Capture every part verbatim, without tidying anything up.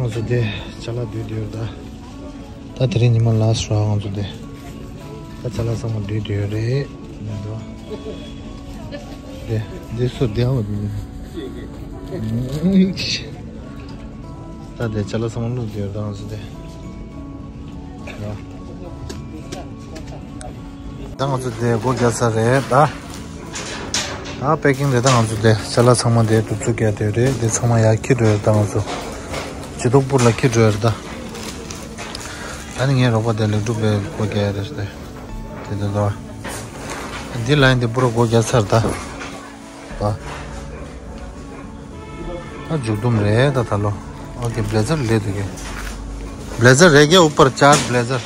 ང་ཚོ་དེ་ཅ་ལག་བསྡུས་བསྡུས་ཡོད་ད། ད་དེ་རིང་ཉི་མ་ལ་སོ་ང་ཚོ་དེ། ད་ཅ་ལག་ཚང་མ་བསྡུས་བསྡུས་ཡོད་རེད། ནས་འགྲོ། དེ་འདི་སུ་བདེ་བ་འདུག་ད་དེ་ཅ་ལག་ཚང་མ་བླུགས་བསྡུས་ཡོད་ད་ང་ཚོ་དེ། ད་ང་ཚོ་དེ་སྒོ་རྒྱག་ཚར་རེད་ད། ད་པེ་ཀིང་རེད་ད། ང་ཚོ་དེ་ཅ་ལག་ཚང་མ་དེ་བསྡུ་ཚུགས་རྒྱག་དེ་རེད། དེ་ཚང་མ་ཡར་འཁྱེར་འགྲོ་ཡོད་ད། ང་ཚོ་ཇུས་གཏོགས་པུར་ལ་འཁྱེར་འགྲོ་ཡོད་ད། ད་ནི་ངའི་རོགས་པ་དེ་ལེགས་གྲུབ་པའི་སྒོ་རྒྱག་ཡ་རེད་དེ། དེ་དེ་དོ། འདི་ལ་ཡིན་དེ་པུ་ར་སྒོ་རྒྱག་ཚར་ད། ད། ད་མཇུག་སྡོམ་རེད་ད་ད་ལོ། ཨོ་ཀེ་བྷི་ལེ་ཛར་ལས་འདུག་གི། བྷི་ལེ་ཛར་རེད་གི། ཨུ་པར་ཅར་བྷི་ལེ་ཛར།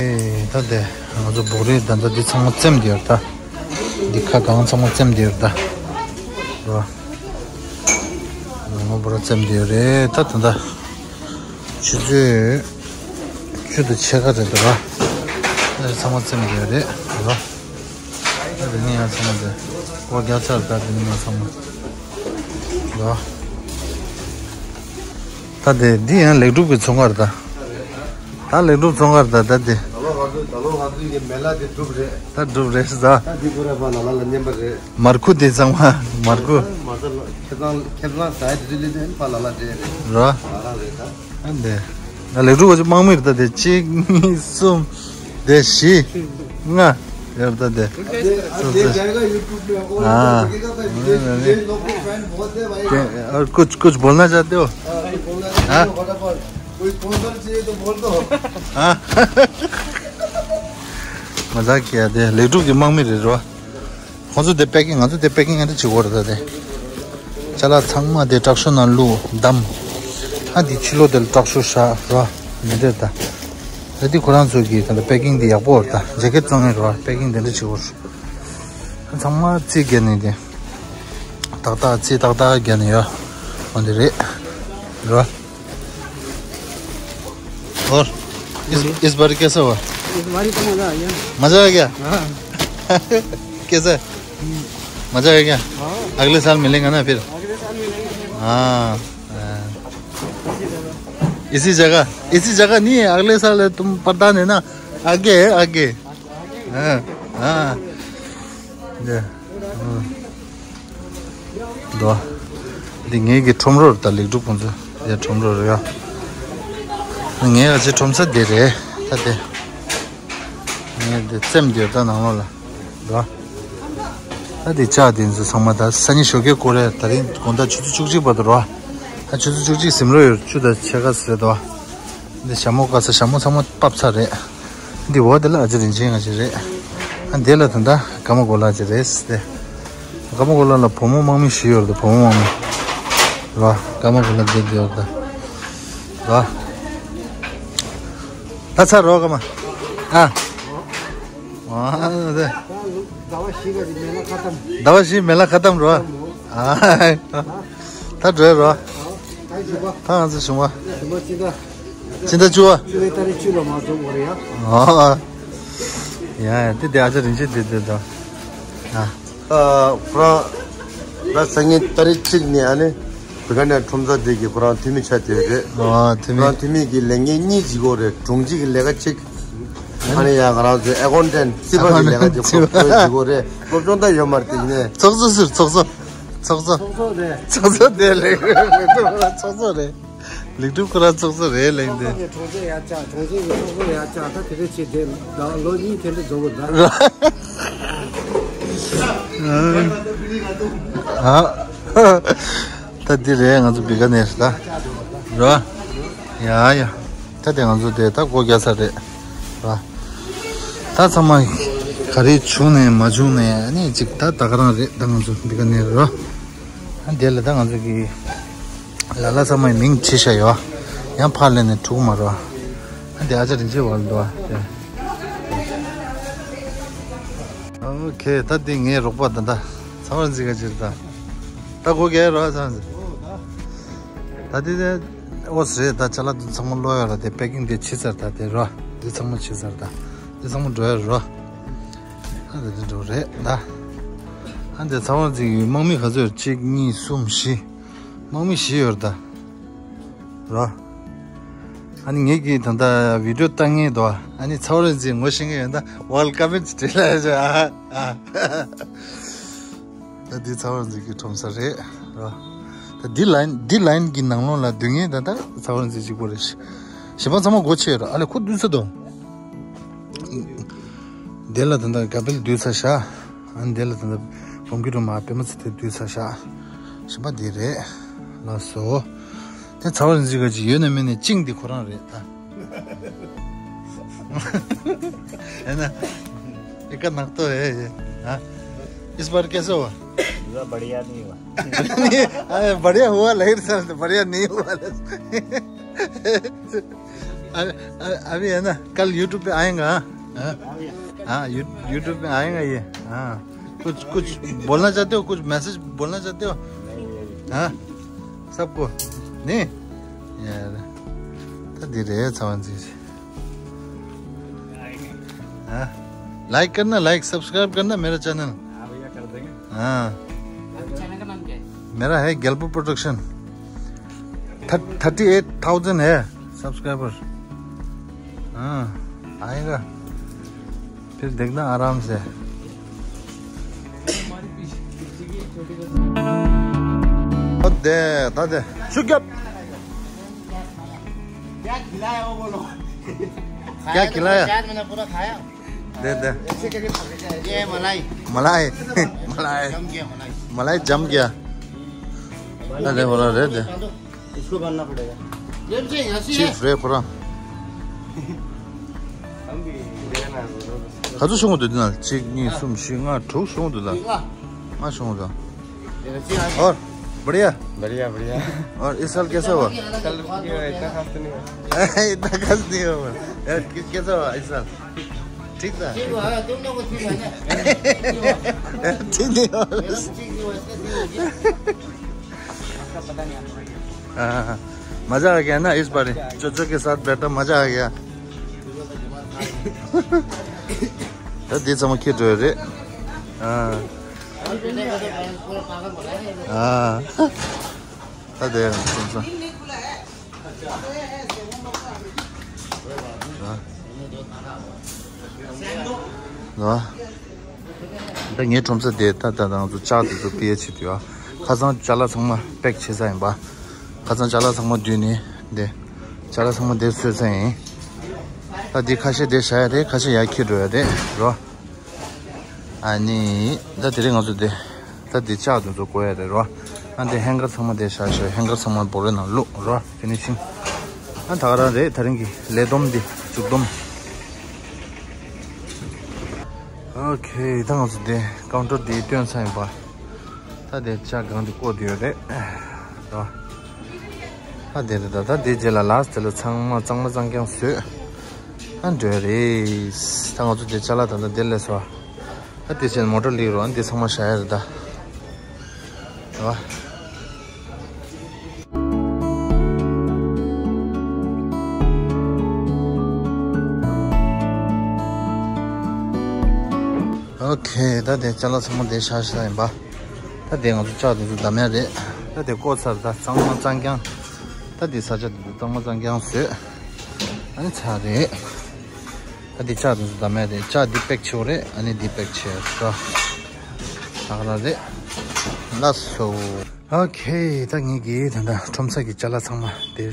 ཨེ་ད་དེ་ང་ཚོ་སྦུག་རེད་ད། ད་འདི་ཚང་མ་བཙེམས་བསྡད་ཡོད་ད། འདི་ཁ་གང་ཚང་མ་བཙེམས་བསྡད་ཡོད་ད། རོ། ང་པུ་ར་བཙེམས་བསྡད་ཡོད་རེད་ད། ད་ད། ཆུ་ཚོད་བཅུ་དང་ཕྱེད་ཀ་རེད་འདུག་ར། ད་ཚང་མ་བཙེམས་བསྡད་ཡོད་རེད་རོ། ད་དེ་ནས་ཡང་ཚང་མ་དེ་སྒོ་རྒྱག་ཚར་ད། དེ་ནས་ཡང་ཚང་མ་རོ། ད་དེ་འདི་ཡང་ལེགས་གྲུབ་ཀྱི་ཚོང་ཁང་རེད་ད། ད་ལེགས་གྲུབ་ཚོང་ཁང་རེད་ད། ད་དེ། ད་ལོ་ང་ཚོ་ད་ལོ་ང་ཚོའི་གི་མེ་ལ་དེ་གྲུབ་རེད། ད་གྲུབ་རེད་ཟ། ད་འདི་ཁོ་ར་ཕ་ལ་ལ་ལ་མཉམ་པ་རེད། མར་ཁུ་དེ་ཚང་མ་མར་ཁུ། མ་ཚ་ལ་ཁེ་བཟང་ཁེ་བཟང་ཟ་ཡ་དེ་ལས་དེ་ཕ་ལ་ལ་འདྲེ་རེད། རོ། ང་རང་རེད་ད། ཨ་འདི། ང་ལེགས་གྲུབ་བ་ཅི་དམག་མི་རེད་ད། དེ་གཅིག་གཉིས་གསུམ། དེ་བཞི། ལྔ། ཡོད་ད་དེ། སོ་སོ། ཨ། कुछ कुछ बोलना चाहते हो? हाँ? हाँ? मजाक किया थे। ལེགས་གྲུབ་ཀྱི་དམག་མི་རེད་རོ། ཁོང་ཚོ་དེ་པེ་ཀིང་། ང་ཚོ་དེ་པེ་ཀིང་ཨ་འདྲ་བྱེད་དགོས་རེད་ད་དེ། ཅ་ལག་ཚང་མ་དེ་ཊག་ཤོག་ནང་བླུགས་བསྡམས། ཨ་འདི་ཕྱི་ལོགས་དེ་ལ་ཊག་ཤོག་བཞག་རོ། མི་འདྲ་ད། ད་འདི་ཁོ་རང་ཚོ་གི་ད་ལྟ་པེ་ཀིང་དེ་ཡག་པོ་རེད་ད། ཇེ་ཀེཊ་བཙོང་ཡས་རོ། པེ་ཀིང་དེ་འདྲ་བྱེད་དགོས་རེད། ཚང་མ་རྩིས་རྒྱག་ནས་དེ། ཏག་ཏག་རྩིས་ཏག་ཏག་རྒྱག་ནས་ཡོད། འོ་འདི་རེད། རོ། और इस इस बार कैसा हुआ? इस बार ही तो मजा आ गया। मजा आ गया? हाँ। कैसा है? मजा आ गया? हाँ। अगले साल मिलेंगे ना फिर? अगले साल मिलेंगे। हाँ। हाँ। इसी जगह, इसी जगह नहीं है। अगले साल है, तुम पता नहीं ना, आगे है, आगे। हाँ, हाँ। जा। हाँ। འདུག་འདི་ངེད་ཀྱི་ཁྲོམ་རོ་རེད་ད། ལེགས་གྲུབ་ཁོང་ཚོ་ཡ་ཁྲོམ་རོ་རེད་ཡ། ངའི་ཨ་ཅེ་ཁྲོམ་ས་འདི་རེད་ད་དེ། ངས་འདི་བཙེམས་འདི་ད་ནང་ལོགས་ལ་འདུག་ད་འདི་ལྕགས་འདི་ཚོ་ཚང་མ་ད་སང་ཉིན་ཞོགས་ཀས་སྐོར་རེད། ད་རིང་དགོང་དག་ཆུ་ཚོད་བཅུ་གཅིག་བར་དུ་རོ། ད་ཆུ་ཚོད་བཅུ་གཅིག་ཟིན་རོ་ཡོད། བཅུ་དང་ཕྱེད་ཀ་ཟེར་འདུག་འདི་ཞྭ་མོ་བཀག་ས། ཞྭ་མོ་ཚང་མ་ཕབ་ཚར་རེད། འདི་འོག་དེ་ལ་ཨ་ཅེ་རིན་ཆེན་ང་ཅི་རེད། ཨ་འདི་ལ་ད་ལྟ་ཀརྨ་གོ་ལ་ཅི་རེད་དེ། ཀརྨ་གོ་ལ་ལ་བུ་མོ་དམག་མི་བཞི་ཡོད་རེད། བུ་མོ་དམག་མི་ར། ཀརྨ་གོ་ལ་འདི་འདི་ཡོད་རེད་ར། ད་ཚར་རོ་ཀརྨ། ཨ། ཨ་དེ། ཟླ་བ་བཞི་མེ་ལ་ཁ་བཏང་། ཟླ་བ་བཞི་མེ་ལ་ཁ་བཏང་རོ། ཨ། ད་འགྲོ་རོ། ད་ང་ཚོ་བྱུང་བ། སྤྱི་ཟླ་བཅུ་བ། སྤྱི་ཟླ་བཅུ་བའི་ཏ་རིག་བཅུ་ལ་མ་རྫོགས་པ་རེད་ཡ། ཨ། ཡ་ཡ་དེ་དེ་ཨ་ཅེ་རིན་ཆེན་དེ་དེ་དང་། ཨ། ཨ། ཁོ་རང་ད་སང་ཉིན་ཏ་རིག་གཅིག་ནས་ཨ་ནི་བི་ག་ནེར་ཁྲོམ་ས་དེ་གི་ཁོ་རང་འཐུས་མི་ཆགས་བསྡད་ཡོད་རེད། ཨ་འཐུས་མི། ཁོ་རང་འཐུས་མི་གི་ལས་འགན་གཉིས་བྱེད་ཀྱི་ཡོད་རེད། དྲུང་ཆེ་གི་ལས་ཀ་གཅིག་ཨ་ནི་ཡང་ང་རང་ཚོའི་ཨེ་ཀའུན་ཊན་སི་པ་གི་ལས་ཀ་ཅིག་སློབ་སྦྱོང་བྱེད་ཀྱི་ཡོད་རེད། སློབ་སྦྱོང་ད་ཡོད་མ་རེད་དེ་ནས། ཚོགས་གཙོ་ཟེར། ཚོགས་གཙོ། ཚོགས་གཙོ། ཚོགས་གཙོ་རེད། ཚོགས་གཙོ་དེ་ལས་ཚོགས་གཙོ་རེད། ལེགས་གྲུབ་ཁོ་རང་ཚོགས་གཙོ་རེད་ལབ་ཀྱི་འདུག་གྲོང་ཚོ་ཡར་བཅག་གྲོང་ཚོ་གི་ཚོགས་གཙོ་ཡར་བཅག་ད་དེ་འདྲ་བྱས་དེ་ལོ་གཉིས་དེ་འདྲ་འགྲོ་གི་རེད། ཨ། ད་འདི་རེད་ང་ཚོ་བི་ག་ནེར་ད། རོ། ཡ་ཡ། ད་དེ་ང་ཚོ་དེ་ད་སྒོ་རྒྱག་ས་རེད། རོ། ད་ཚང་མ་ག་རེ་བྱུང་ནས་མ་བྱུང་ནས་ཨ་ནི་ཅིག་ད་ད་ག་རང་རེད། ད་ང་ཚོ་བི་ག་ནེར་རོ། ཨ་འདི་ལ་ད་ང་ཚོ་གི་ལ་ལ་ཚང་མའི་མིང་བྲིས་བཞག་ཡོད། ཡང་ཕར་སླེབས་ནས་འགྲིག་མ་རེད། ཨ་འདི་ཨ་ཅེ་རིན་ཆེན་བར་འདུག་ཨ་དེ། ཨོ་ཁེ། ད་འདི་ངའི་རོགས་པ་ད་ད་ཚ་བར་འཛིན་ག་ཅིར་ད། ད་སྒོ་རྒྱག་རོགས་ཚ་བར་འཛིན། ད་འདི་དེ་ཨོ་ཟེར་ད་ཅ་ལག་འདི་ཚང་མ་ལོག་ཡོད་ར། དེ་པེ་ཀིང་དེ་བྱས་ཚར་ད། དེ་རོ་འདི་ཚང་མ་བྱས་ཚར་ད། འདི་ཚང་མ་འགྲོ་ཡ་རོ། ཨ་འདི་འདི་འགྲོ་རེད་ད། ཨ་འདི་ཚ་བར་འཛིན་གི་དམག་མི་ག་ཚོད་ཡོད། གཅིག་གཉིས་གསུམ་བཞི། དམག་མི་བཞི་ཡོད་རེད་ད། རོ། ཨ་ནི་ངེད་ཀྱིས་ད་ལྟ་བི་ཌིའོ་བཏང་ངེས་འདུག་ཨ་ནི་ཚ་བ་རིག་འཛིན་ངོ་ཤེས་ཀྱི་ཡོད་ན་ཝེལ་ཀམ་མེན་ཊི་བྲིས་ལ་ཡ་ཆོག་ཨ་ཨ། ད་འདི་ཚ་བ་རིག་འཛིན་གྱི་ཁྲོམ་ས་རེད་རོ། ད་འདི་ལའིན་འདི་ལའིན་གྱི་ནང་ལོགས་ལ་སྡོད་མཁན་ད་ལྟ་ཚ་བ་རིག་འཛིན་གཅིག་པོ་རེད། གཞན་པ་ཚང་མ་སྒོ་ཕྱེ་རོ། ཨ་ལེ་ཁོ་བསྡུས་ཚར་འདུག་དེ་ལ་ད་ལྟ་ག་པེལ་བསྡུས་ཚར་ཤག་ཨ་ནི་དེ་ལ་ད་ལྟ་བོམ་གི་རུ་མ་པད་མ་ཚེ་ཐར་བསྡུས་ཚར་ཤག་གཞན་པ་འདི་རེད། ལགས་སོ། དེ་ཚ་བ་རིག་འཛིན་ག་ཅིག་ཡོད་ན་མེད་ན་ཅིང་འདི་ཁོ་རང་རེད་ད། है ना? इसका नक तो है ये। हाँ? इस बार कैसा हुआ? पूरा बढ़िया नहीं हुआ। अरे, बढ़िया हुआ, लेकिन सर, बढ़िया नहीं हुआ। अभी, अभी, अभी है ना, कल YouTube पे आएगा, हाँ? हाँ? हाँ, यू-, YouTube पे आएगा ये। हाँ। कुछ, कुछ बोलना चाहते हो? कुछ मैसेज बोलना चाहते हो? हाँ? सबको? नहीं? यार, तो धीरे है, सावन जी। हाँ? लाइक करना, लाइक, सब्सक्राइब करना मेरा चैनल। हाँ भैया, कर देंगे। हाँ। आपके चैनल का नाम क्या है? मेरा है गेल्पो प्रोडक्शन। थर्टी एट थाउजेंड है सब्सक्राइबर। हाँ, आएगा। फिर देखना आराम से। अदे, दादे। शुक्रिया। क्या खिलाया वो बोलो। क्या खिलाया? चार महीना पूरा खाया। दे, दे। ऐसे करके पक जाए। ये मलाई। मलाई। मलाई। जम गया मलाई। मलाई जम गया। अरे, बोला रे, दे। इसको बांधना पड़ेगा। ये भी चाहिए, ऐसी है। चिप्स रे, पूरा। हम भी लेना है, बोलो। 가져 शुरू दे ना, चिक नहीं, सुम शिंगा, ठोक शुरू दे ना। हाँ, शुरू दे। और बढ़िया? बढ़िया, बढ़िया। और इस साल कैसा हुआ? कल ये इतना खास तो नहीं हुआ। इतना खास नहीं हुआ। यार, कै-, कैसा हुआ इस साल? ठीक था? ठीक हुआ, तुम लोग को ठीक है ना? ठीक नहीं हुआ। ठीक नहीं हुआ, इसका ठीक हो गया। आपका पता नहीं आता। हाँ, मजा आ गया ना इस बार? चोचो के साथ बैठा, मजा आ गया। ད་དེ་ཚང་མ་ཁྱེར་འགྲོ་ཡ་རེད། ཨ། ཨ། ད་དེ་ཚང་མ། ཨ། ཨ། ད་ངའི་ཁྲོམ་ས་དེ་ད་ད་ང་ཚོ་ལྕགས་དེ་ཚོ་སྤེལ་བྱེད་དུས་ཨ། ཁ་སང་ཅ་ལག་ཚང་མ་པེག་བྱེད་ས་ཡིན་པ། ཁ་སང་ཅ་ལག་ཚང་མ་བསྡུས་ནས་དེ། ཅ་ལག་ཚང་མ་དེ་བཟོས་ས་ཡིན། ད་འདི་ཁ་ཤས་དེ་བཞག་ཡ་རེད། ཁ་ཤས་ཡར་འཁྱེར་འགྲོ་ཡ་རེད་རོ། ཨ་ནི། ད་དེ་རིང་ང་ཚོ་དེ། ད་འདི་ལྕགས་དེ་ཚོ་བཀོག་ཡ་རེད་རོ། ཨ་འདི་ཧེང་གར་ཚང་མ་དེ་བཞག་ཤོག་ཧེང་གར་ཚང་མ་སྦོ་རའི་ནང་བླུགས་རོ། ཕི་ནི་ཤིང་། ཨ་ད་ག་རང་རེད། དེ་རིང་གི་ལས་བསྡོམས་འདི་མཇུག་བསྡོམས། ཨོ་ཁེ། ད་ང་ཚོ་དེ་ཀའུན་ཊར་དེ་བཏོན་ཚར་ཡིན་པ། ད་དེ་ལྕགས་སྒང་དེ་བཀོག་བསྡད་ཡོད་རེད་རོ། ཨ་དེ་རེད་ད། ད་དེ་རྗེས་ལ་ལཱསི་ཊི་དེ་ལ་ཚང་མ་གཙང་མ་གཙང་རྐྱང་བཟོས། ཨ་འགྲོ་ཡ་རེད། ད་ང་ཚོ་དེ་ཅ་ལག་ད་ལྟ་དེ་སླེབས་སོང་། ཨ་དེ་བྱས་ནས་མོ་ཊ་སླེབས་རོགས། ཨ་དེ་ཚང་མ་བཞག་ཡ་རེད་ད། རེད་བ། ཨོ་ཁེ། ད་དེ་ཅ་ལག་ཚང་མ་དེ་བཞག་བཞག་ཡིན་པ། ད་དེ་ང་ཚོ་ལྕགས་དེ་ཚོ་བསྡམ་ཡ་རེད། ད་དེ་བཀོག་ཚར། ད་གཙང་མ་གཙང་རྐྱང་། ད་དེ་ས་ཆ་དེ་ཚོ་གཙང་མ་གཙང་རྐྱང་བཟོས། ཨ་ནི་ཚར་རེད། ད་དེ་ལྕགས་དེ་ཚོ་བསྡམ་ཡ་རེད། ལྕགས་འདི་པེག་བྱེད་དགོས་རེད། ཨ་ནི་འདི་པེག་བྱེད་ཡ་རེད། ད་ག་རང་རེད། ལགས་སོ། ཨོ་ཁེ། ད་ངེད་ཀྱིས་ད་ལྟ་ཁྲོམ་ས་གི་ཅ་ལག་ཚང་མ་དེ་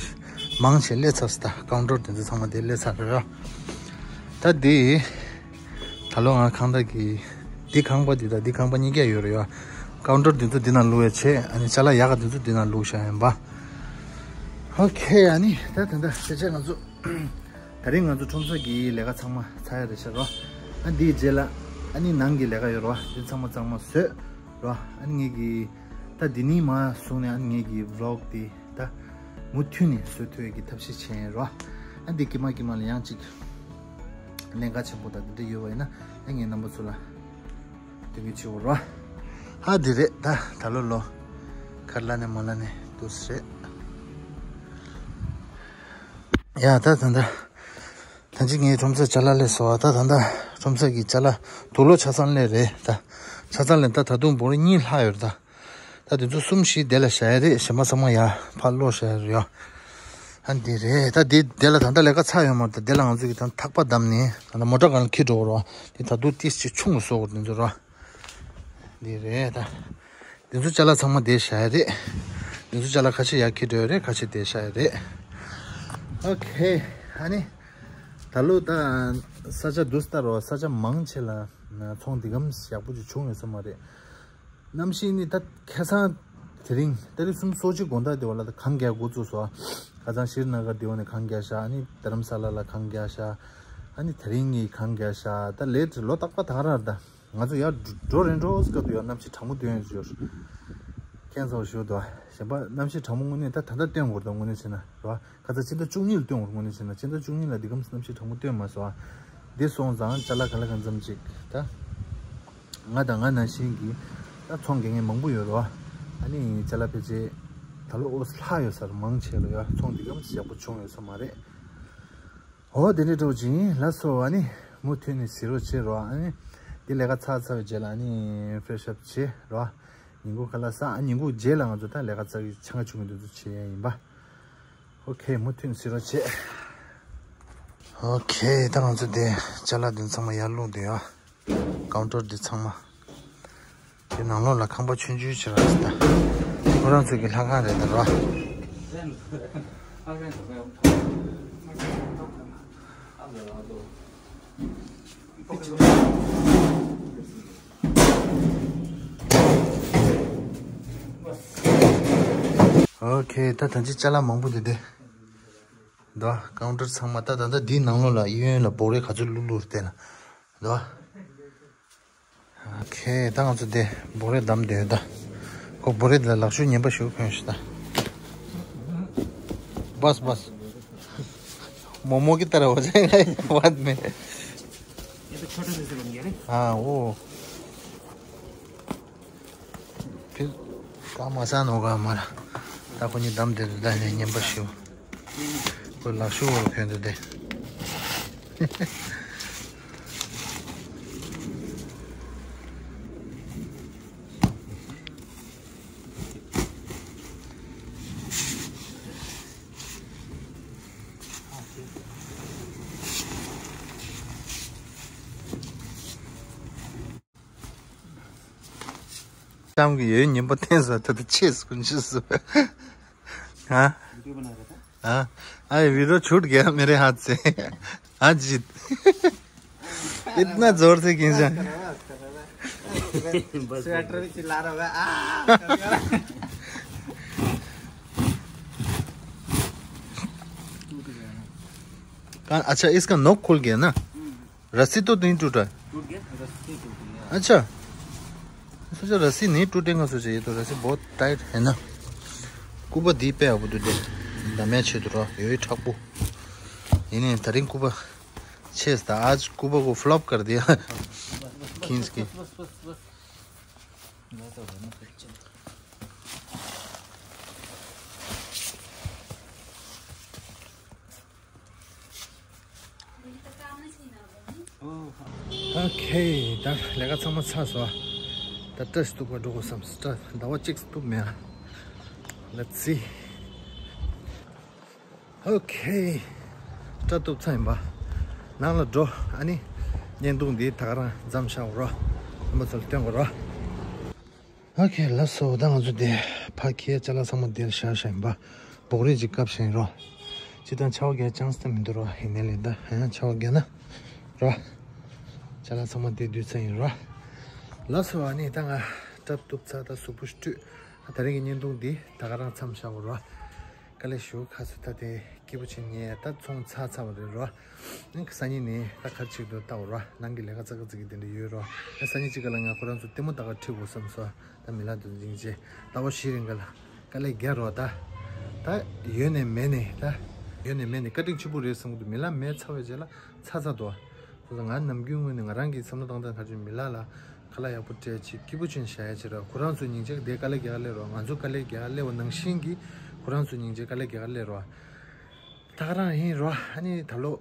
མང་ཆེ་སླེབས་ཚར་སོང་། ད་ཀའུན་ཊར་དེ་ཚོ་ཚང་མ་དེ་སླེབས་ཚར་རེད། ད་དེ། ད་ལོ་ང་ཁང་བདག་གིས་འདི་ཁང་པ་འདི་དང་འདི་ཁང་པ་གཉིས་ཀ་ཡོད་རེད་ཡ། ཀའུན་ཊར་འདི་ཚོ་འདི་ནང་བླུགས་ཡ་བྱས། ཨ་ནི་ཅ་ལག་ཡག་ག་འདི་ཚོ་འདི་ནང་བླུགས་བཞག་ཡིན་པ། ཨོ་ཁེ། ཨ་ནི་ད་ད་ད་ཕལ་ཆེར་ང་ཚོ་ད་རིང་ང་ཚོ་ཁྲོམ་ས་གི་ལས་ཀ་ཚང་མ་ཚར་ཡ་རེད་ཤག་རོ། ཨ་འདིའི་རྗེས་ལ་ཨ་ནི་ནང་གི་ལས་ཀ་ཡོད་རེད་བ། འདི་ཚང་མ་གཙང་མ་བཟོས་རོ། ཨ་ནི་ངེད་ཀྱི་ད་འདི་ནས་མར་བཟུང་ནས་ཨ་ནི་ངེད་ཀྱི་བི་ལོག་འདི། ད་མུ་མཐུད་ནས་བཟོ་ཐུབ་ཡས་ཀྱི་ཐབས་ཤེས་བྱས་ཡིན་རོ། ཨ་འདི་ཀྱི་མ་ཀྱི་མ་ལ་ཡང་ཅིག་ལན་ཁག་ཆེན་པོ་དང་འདི་འདྲ་ཡོད་པ་ཡིན་ན་ཨ་ངས་རྣམ་པ་ཚོ་ལ་སྟོན་གྱི་བྱེད་འོ་རོ། ཧ་འདི་རེད། ད་ད་ལོ་ལོ་ཁར་ལ་ནས་མ་ལ་ནས་འདུག་སེ་རེད། ཡ་ད་ད་ད་ད་ཅི་ངའི་ཁྲོམ་ས་ཅ་ལག་སླེབས་སོང་བ། ད་ད་ད་ཁྲོམ་ས་གི་ཅ་ལག་དུག་ལོག་ཆ་ཚང་སླེབས་རེད། ད་ཆ་ཚང་སླེབས། ད་ད་དུང་སྦོ་ར་གཉིས་ལྷག་ཡོད་རེད་ད། ད་དེ་ཚོ་གསུམ་བཞི་དེ་ལ་བཞག་ཡ་རེད། གཞན་པ་ཚང་མ་ཡར་ཕར་སློག་བཞག་ཡ་རེད་ཡ། ཨ་འདི་རེད། ད་འདི་དེ་ལ་ད་ལྟ་ལས་ཀ་ཚར་ཡོད་མ་རེད། ད་དེ་ལ་ང་ཚོ་གི་ད་ཐག་པ་བསྡམས་ནས་ད་ལྟ་མོ་ཊ་སྒང་ལ་འཁྱེར་འགྲོ་གི་རེད་བ། འདི་ད་དུང་ཏིས་ཅིག་ཆུང་རུ་བཟོ་དགོས་འདི་ཚོ་རེད་བ། འདི་རེད་ད། འདི་ཚོ་ཅ་ལག་ཚང་མ་དེ་བཞག་ཡ་རེད། འདི་ཚོ་ཅ་ལག་ཁ་ཤས་ཡར་འཁྱེར་འགྲོ་ཡ་རེད། ཁ་ཤས་དེ་བཞག་ཡ་རེད། ཨོ་ཁེ། ཨ་ནི། ད་ལོ་ད་ས་ཆ་འདུག་སྟེ་རོ། ས་ཆ་མང་ཆེ་ལ་ཚོང་འདི་གམ་ཡག་པོ་ཅིག་བྱུང་ཡོད་ས་མ་རེད། གནམ་གཤིས་ནི་ད་ཁ་སང་དེ་རིང་ཏ་རིག་གསུམ་སོ་གཅིག་དགོང་དག་དེ་བ་ལ་ད་གངས་རྒྱག་འགོ་བཙུགས་སོ། ཁ་སང་ཤྲི་ན་གར་དེ་བ་ནས་གངས་རྒྱག་ཤག་ཨ་ནི་དྷ་རམ་ས་ལ་ལ་གངས་རྒྱག་ཤག་ཨ་ནི་དེ་རིང་ནི་གངས་རྒྱག་ཤག་ད་ལས་ལོ་རྟག་པ་ད་ག་རང་རེད་ད། ང་ཚོ་ཡར་འགྲོ་རན་འགྲོ་སྐབས་དུ་ཡང་གནམ་གཤིས་གྲང་མོ་སྟོན་ཡོད་ཞོར། ཁྱེད་ཚོ་ཞུ་དོ། གཞན་པ་གནམ་གཤིས་གྲང་མོ་དངོས་གནས་ད་ད་ལྟ་སྟོན་དགོས་རེད་ད། དངོས་གནས་བྱས་ན་རེད་བ། ཁ་ཚ་ཕྱི་ཟླ་བཅུ་གཉིས་ལ་སྟོན་དགོས་རེད། དངོས་གནས་བྱས་ན་ཕྱི་ཟླ་བཅུ་གཉིས་ལ་འདི་གམ་གནམ་གཤིས་གྲང་མོ་སྟོན་མ་སོང་ཨ། འདི་སོང་ཙང་ཅ་ལག་ག་ལ་གང་འཚམ་ཅིག་ད། ང་དང་ང་ནང་བཞིན་གྱི་ད་ཚོང་རྒྱག་མཁན་མང་པོ་ཡོད་རེད་བ། ཨ་ནི་ཅ་ལག་ཕལ་ཆེར་ད་ལོ་ཨོ་ལྷག་ཡོད་སར་མང་ཆེ་ལ་ཡ་ཚོང་འདི་གམ་ཡག་པོ་བྱུང་ཡོད་ས་མ་རེད། ཨོ་དེ་འདྲ་འགྲོ་ཅིང་ལ་སོ་ཨ་ནི་མུ་མཐུད་ནས་གཟིགས་རོགས་བྱེད་རོགས། ཨ་ནི་དེ་ལས་ཀ་ཚར་ཚར་བའི་རྗེས་ལ་ཨ་ནི་ཕེ་ཤབ་བྱེད་རོགས། ཉིན་གུང་ཁ་ལག་ཟ། ཨ་ཉིན་གུང་རྗེས་ལ་ང་ཚོ་ད་ལས་ཀ་ཚར་གི་ཆང་ཁ་ཆུང་གི་འདུ་འཛོམས་བྱེད་ཡ་ཡིན་པ། ཨོ་ཁེ། མུ་མཐུད་ནས་གཟིགས་རོགས་བྱེད། ཨོ་ཁེ། ད་ང་ཚོ་དེ་ཅ་ལག་དེ་ཚང་མ་ཡར་བླུགས་དེ་ཡ། ཀའུན་ཊར་འདི་ཚང་མ། དེ་ནང་ལོགས་ལ་ཁང་པ་ཆུང་ཆུང་ཅིག་རག་སོང་ད། ཁོ་རང་ཚོ་གི་ལྷ་ཁང་རེད་ད་ར། ཨོ་ཁེ། ད་ད་ཅི་ཅ་ལག་མང་པོ་འདུག་སྟེ། ད་ཀའུན་ཊར་ཚང་མ་ད་ད་ད་འདིའི་ནང་ལོགས་ལ་གཡས་གཡོན་ལ་འབོག་རས་ག་ཚོད་བླུགས་བླུགས་རེད་བལྟས་ན། ད། ཨོ་ཁེ། ད་ང་ཚོ་དེ་འབོག་རས་བསྡམས་བསྡད་ཡོད་ད། ཁོ་འབོག་རས་དེ་ལ་ལག་ཤུབས་ངན་པ་ཞིག་གོན་ཤག་ད། बस बस। मोमो की तरह हो जाएगा ये बाद में। ये तो छोटा जैसे बन गया रे। हाँ वो। फिर काम आसान होगा हमारा। ད་ཁོ་གཉིས་བསྡམས་བསྡད་འདུག་ད་ནས་ངན་པ་ཞིག་ཁོ་ལག་ཤུབས་འོག་གོན་འདུག་སྟེ། शाम की ये नींबू तेज होता तो छेस कुंजी सु। हाँ। वीडियो बना रहा था। हाँ। अरे वीडियो छूट गया मेरे हाथ से। हाँ जी। इतना जोर से खींचा। बस, बस। स्वेटर भी चिल्ला रहा होगा। आ, कर दिया। टूट गया ना। कहाँ? अच्छा, इसका नोक खुल गया ना? हम्म। रस्सी तो नहीं टूटा है? टूट गया, रस्सी टूट गया। अच्छा, सोचा रस्सी नहीं टूटेगा, सोचा ये तो रस्सी बहुत टाइट है ना। कुबा दीपे अब तो दे, दम्या छे तो रहा, यो ही ठाकू। इन्हें तरिंग कुबा छे था, आज कुबा को फ्लॉप कर दिया। बस, बस, बस, खींच के। बस, बस, बस, बस। मैं तो घर में कुछ चल। ཨོ་ཁེ། ད་ལས་ཀ་ཚང་མ་ཚར་སོང་། ད་བཀྲ་ཤིས་སྟུག་པ་འགྲོ་དགོས་བསམ་སོང་། ད་ཟླ་བ་གཅིག་སྟུག་མེད་ཨ། Let's see. ཨོ་ཁེ། སྐྲ་གཏུབ་ཚར་ཡིན་པ། ནང་ལ་འགྲོ། ཨ་ནི་བརྙན་ཐུང་འདི་ད་ག་རང་མཚམས་བཞག་རོགས། རྣམ་པ་ཚོ་ལ་སྟོན་དགོས་རོགས། ཨོ་ཁེ་ལགས་སོ། ད་ང་ཚོ་དེ་ཕ་ཁྱེད་ཅ་ལག་ཚང་མ་དེར་བཞག་བཞག་ཡིན་པ། འབོག་རས་ཅིག་བཀབ་བཞག་ཡིན་རོ། ཅི་ད་ཆར་པ་རྒྱག་ཆན་སི་ད་མི་འདུག་རོ། ཡིན་ནའི་ལས་ད་ཡང་ཆར་པ་རྒྱག་ན་རོ། ཅ་ལག་ཚང་མ་དེ་བསྡུས་ཚར་ཡིན་རོ། ལགས་སོ། ཨ་ནི་ད་ང་སྐྲ་གཏུབ་ཚར། ད་གཟུགས་པོ་བཀྲུས། ད་རིང་གི་བརྙན་ཐུང་འདི་ད་ག་རང་མཚམས་བཞག་རོ། དཀའ་ལས་ཞུ། ཁ་སུ་ད་དེ་སྐྱིད་པོ་བྱེད་ཉེ་ད་ཚོང་ཚར་ཚར་བ་རེད་རོ། ཨ་ནི་སང་ཉིན་ནས་ད་ག་རེ་བྱེད་ཀྱི་འདུག་ལྟ་བ་རོ། ནང་གི་ལས་ཀ་ཙག་ཙིག་གི་དེ་འདྲ་ཡོད་རོ། ཨ་སང་ཉིན་གཅིག་ག་ལ་ང་ཁོ་རང་ཚོ་ལྟད་མོ་ལྟ་ག་ཁྲིད་དགོས་བསམ་སོང་། ད་མི་ལ་དུ་འཛིང་རྗེས་ལྟ་བ་ཤི་རིང་ག་ལ་དཀའ་ལས་རྒྱག་རོ། ད་ད་ཡོད་ནས་མེད་ནས་ད་ཡོད་ནས་མེད་ནས་བཀའ་དྲིན་ཆེན་པོ་རེད་བསམ་གི་འདུག་མི་ལ་མེད་ཚར་བའི་རྗེས་ལ་ཚར་ཚར་འདུག་སོང་ཙང་ང་ནམ་རྒྱུན་ངོས་ནས་ང་རང་གི་བསམ་བློ་བཏང་སྟངས་ག་ཚོད་མི་ལ་ལ་ཁ་ལག་ཡག་པོ་སྤྲད་ཅིག་སྐྱིད་པོ་ཅིག་བཞག་ཡ་ཅིག་ར། ཁོ་རང་ཚོ་སྙིང་རྗེ་དེ་དཀའ་ལས་རྒྱག་ག་སླེབས་རོ། ང་ཚོ་དཀའ་ལས་རྒྱག་ག་སླེབས་པ་ནང་བཞིན་གྱི་ཁོ་རང་ཚོ་སྙིང་རྗེ་དཀའ་ལས་རྒྱག་ག་སླེབས་རོ། ད་ག་རང་ཡིན་རོ། ཨ་ནི་ད་ལོ་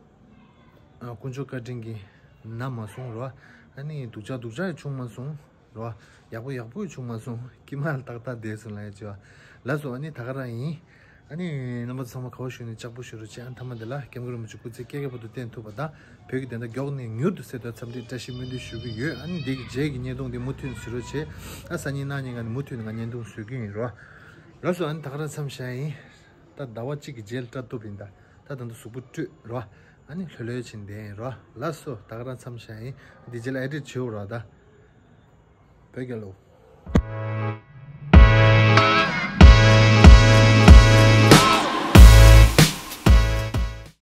ཨ་དཀོན་མཆོག་བཀའ་དྲིན་གྱིས་ན་མ་སོང་རོ། ཨ་ནི་སྡུག་ཅག་སྡུག་ཅག་ཡང་བྱུང་མ་སོང་རོ། ཡག་པོ་ཡག་པོ་ཡང་བྱུང་མ་སོང་། དཀྱིལ་མ་ལ་ཏག་ཏག་བསྡད་སོང་ལབ་ཡ་ཅིག་ཡོད། ལགས་སོ། ཨ་ནི་ད་ག་རང་ཡིན། ཨ་ནི་རྣམ་པ་ཚང་མ་ག་བ་བཞུགས་ནས་ལྕགས་པོ་ཞུ་རོགས་བྱེད། ཨ་ནི་མཐའ་མ་དེ་ལ་སྐྱབས་མགོན་རིན་པོ་ཆེ་སྐུ་ཚེ་བསྐལ་བརྒྱའི་བར་དུ་བརྟན་ཐུབ་པ་དང་། བོད་ཀྱི་བདེན་མཐའ་མགྱོགས་ནས་མྱུར་དུ་གསལ་ཐུབ་པའི་འཚམས་འདྲིའི་བཀྲ་ཤིས་སྨོན་འདུན་ཞུ་གི་ཡོད། ཨ་ནི་འདི་གི་རྗེས་ཀྱི་བརྙན་ཐུང་འདི་མུ་མཐུད་ནས་བཟོ་རོགས་བྱེད། ཨ་སང་ཉིན་གནངས་ཉིན་ག་ནས་མུ་མཐུད་ནས་ང་བརྙན་ཐུང་བཟོ་གི་ཡིན་རོ། ལགས་སོ། ཨ་ནི་ད་ག་རང་མཚམས་བཞག་ཡིན། ད་ཟླ་བ་གཅིག་གི་རྗེས་ལ་བཀྲ་ཐུབ་ཡིན་ད། ད་ད་ལྟ་གཟུགས་པོ་བཀྲུས་རོ། ཨ་ནི་ལྷོད་ལྷོད་བྱས་བསྡད་ཡིན་རོ། ལགས་སོ། ད་ག་རང་མཚམས་བཞག་ཡིན། འདི་རྗེས་ལ་ཨེ་ཌིཊ་བྱེད་འོ་རོ་ད། བོད་རྒྱལ་ལོ།